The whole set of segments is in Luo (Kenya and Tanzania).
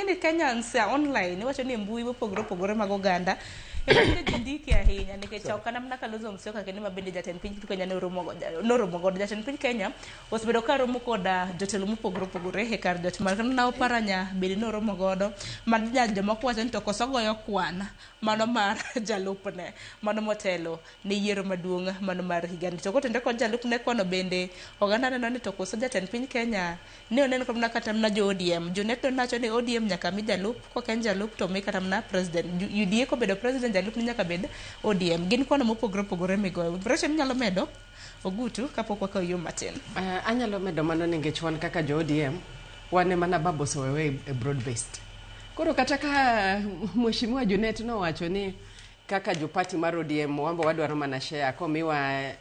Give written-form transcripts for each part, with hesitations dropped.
ni Kenyans online, iwacho ni e mbui mopogore opogore mag oganda ema tinde ji ndike ahinya, nikech ok kata mana Kalonzo Musyoka kende ma bende jatend piny Kenya ne oromo noromo godo. Jatend piny Kenya osebedo ka romo koda jotelo mopogore opogore e kar jot mar kendo na Oparanya bende noromo godo, ma jomoko wacho ni to koso goyo kwan mano mar jalupne mano motelo ne yiero maduong' mano mar higani. To kotenore kod jalupne kono bende oganda neno ni to koso jatend piny Kenya ne oneno mana kata mana jo ODM. Junet nowacho ni ODM nyaka mi jalup, kok en jalup to mi kata mana president. UDA kobedo president, jalupne nyaka bed ODM. Gin kwano mopogore opogore migoyo. Rachel, inyalo medo Ogutu kapok wakawo yo matin? Anyalo medo mano nikech wan kaka jo ODM wan ema na baba osewewe e broad based. Koro kata ka Mheshimiwa Junet nowacho ni kaka jo party mar ODM wambo wadwaro mana share komiwa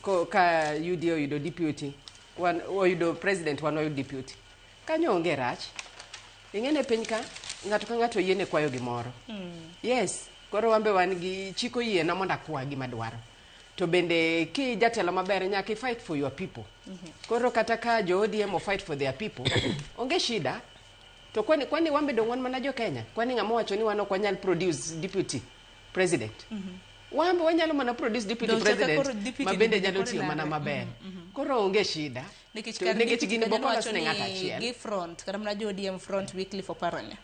ko, ka UDA oyudo deputy, wan oyudo president, wan wayud deputy, kanyo onge rach. Ing'ene piny ka ng'ato ka ng'ato oyiene kwayo gimoro. Yes, koro wambe wan gi chik oyiena mondo akwa gima dwaro, to bende ki jatelo maber nyaka i fight for your people. Koro kata ka jo ODM o fight for their people, onge shida. To kwani wambe dong wan mana jo Kenya? Kwani ng'ama wacho ni wan ok wanyal produce deputy president? Wambe wanyalo mana produce deputy Dong chaka president koro deputy ma bende ni nyalo koro tiyo mana nade? maber. Koro onge shida. Nikech To kar nikech deputy gini kanyo bok olos nowacho ne ng'ato ni achiel. Gi front kata mana jo ODM front Wycliffe Oparanya.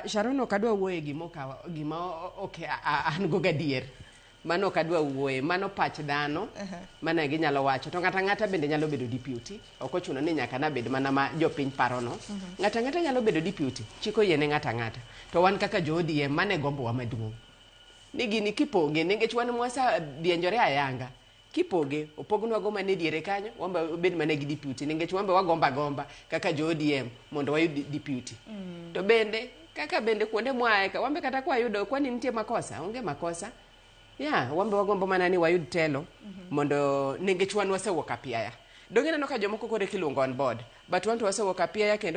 Sharon, ok adwa wuoye gima gima ok an go gadier. Mano ok adwa wuoye, mano pach dhano. Mano e ginyalo wacho. To ng'ato ang'ata bende nyalo bedo deputy. Ok ochuno ni nyaka nabed mana ma jopiny parono. Ng'ato ang'ata nyalo bedo deputy. Chik oyiene ng'ato ang'ata. To wan kaka jo ODM, mano e gombowa maduong'. Ni gini kipoge, nikech wan mwasa dienjore ayanga. Kipoge, opognwa go mana e diere kanyo, wambe wabed mana gi deputy. Nikech wambe wagomba agomba kaka jo ODM mondo wayud deputy. To bende, kaka bende kuonde mwae ka, wambe kata kwayudo, kwani nitie makosa? Onge makosa. Yeah, wambe wagombo mana ni wayud telo mondo nikech wan wasewuok apiaya. Donge ineno ka jomoko koro eka iluongo on board, but wan to wasewuok apiaya kendo.